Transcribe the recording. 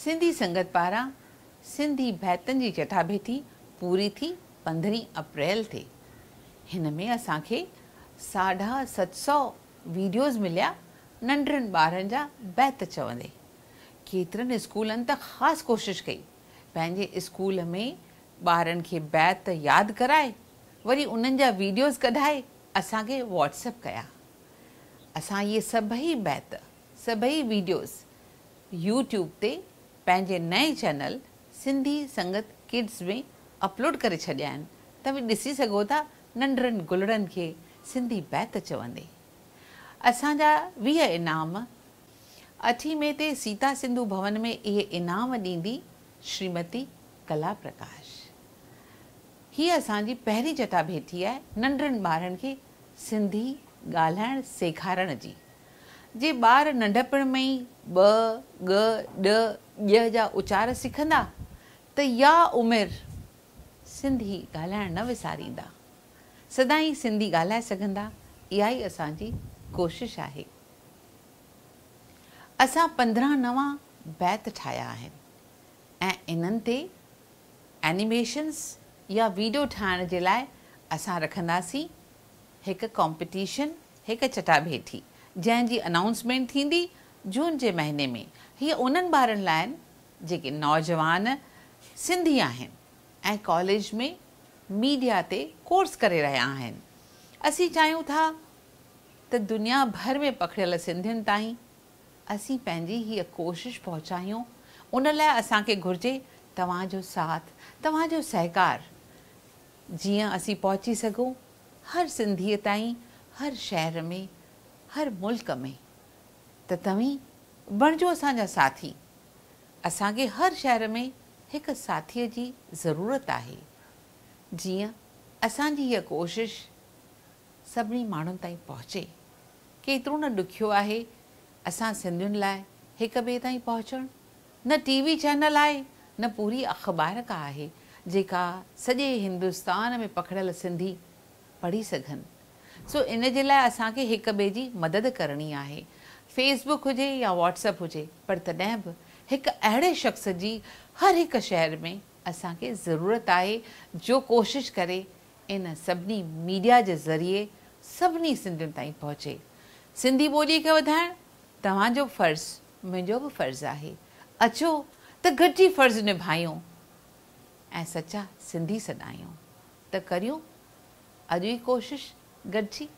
سنڌي سنگت پاران سنڌي بيتن جي چٽاڀيٽي پوري ٿي 15 اپريل تي. هن ۾ اسان کي 750 ويڊيوز مليا ننڍڙن ٻارن جا بيت چوندي. ڪيترن اسڪولن ته خاص ڪوشش ڪئي پنهنجي اسڪول ۾ ٻارن کي بيت ياد ڪرائي وري انهن جا ويڊيوز ڪڍائي اسان کي واٽس ايپ ڪيا. اسان اهي سڀئي بيت، سڀئي ويڊيوز يوٽيوب تي پنهنجي نئين چينل سنڌي سنگت ڪڊز ۾ اپلوڊ ڪري ڇڏيا آهن. توهين ڏسي سگهو ٿا ننڍڙن گلڙن کي سنڌي بيت چوندي. اسان جا 20 انعام 8 مئي تي سيتا سنڌو ڀون ۾ اهي انعام ڏيندي شريمتي ڪلا پرڪاش. هيء اسان جي پهرين چٽاڀيٽي آهي ننڍڙن ٻارن کي سنڌي ڳالهائڻ سيکارڻ جي. جي ٻار ننڍپڻ ۾ ئي ٻ، ڳ، ڏ، ڄ جا اچار سکندا ته يا عمر سنڌي ڳالهائڻ نه وساريندا. سدائين سنڌي ڳالهائي سگهندا، اها ئي اسان جي ڪوشش آهي. اسان 15 نوان بيت ٺاهيا آهن ۽ انهن تي اينيميشنز يا ويڊيو ٺاهڻ جي لاء اسان رکنداسين هڪ ڪامپيٽيشن، هڪ چٽاڀيٽي، جنهن جي انائونسمينٽ ٿيندي جون جي مهيني ۾. هيء انهن ٻارن لاء آهن جيڪي نوجوان سنڌي آهن ۽ ڪاليج ۾ ميڊيا تي ڪورس ڪري رهيا آهن. اسين چاهيون ٿا ته دنيا ڀر ۾ پکڙيل سنڌين تائين اسين پنهنجي هيء ڪوشش پهچايون، ان لاء اسان کي گهرجي توهان جو ساٿ، توهان جو سهڪار، جيئن اسين پهچي سگهون هر سنڌيء تائين، هر شهر ۾، هر ملڪ ۾. ته توهين بڻجو اسان جا ساٿي. اسان کي هر شهر ۾ هڪ ساٿيء جي ضرورت آهي، جيئن اسان جي هيء ڪوشش سڀني ماڻهن تائين پهچي. ڪيترو نه ڏکيو آهي اسان سنڌين لاء هڪ ٻئي تائين پهچڻ. نه ٽي وي چينل آهي، نه پوري اخبار ڪا آهي، جيڪا سڄي هندستان ۾ پکڙيل سنڌي پڙهي سگهن. سو ان جي لاء اسان کي هڪ ٻئي جي مدد ڪرڻي آهي. فيس بڪ هجي يا واٽس ايپ هجي، پر تڏهن به هڪ اهڙي شخص جي هر هڪ شهر ۾ اسان کي ضرورت آهي جو ڪوشش ڪري ان سڀني ميڊيا جي ذريعي سڀني سنڌين تائين پهچي. سنڌي ٻولي کي وڌائڻ توهان جو فرض منهنجو به فرض آهي. اچو ته گڏجي فرض نڀايون ۽ سچا سنڌي سڏايون. ته ڪريون اڄ ئي ڪوشش گڏجي.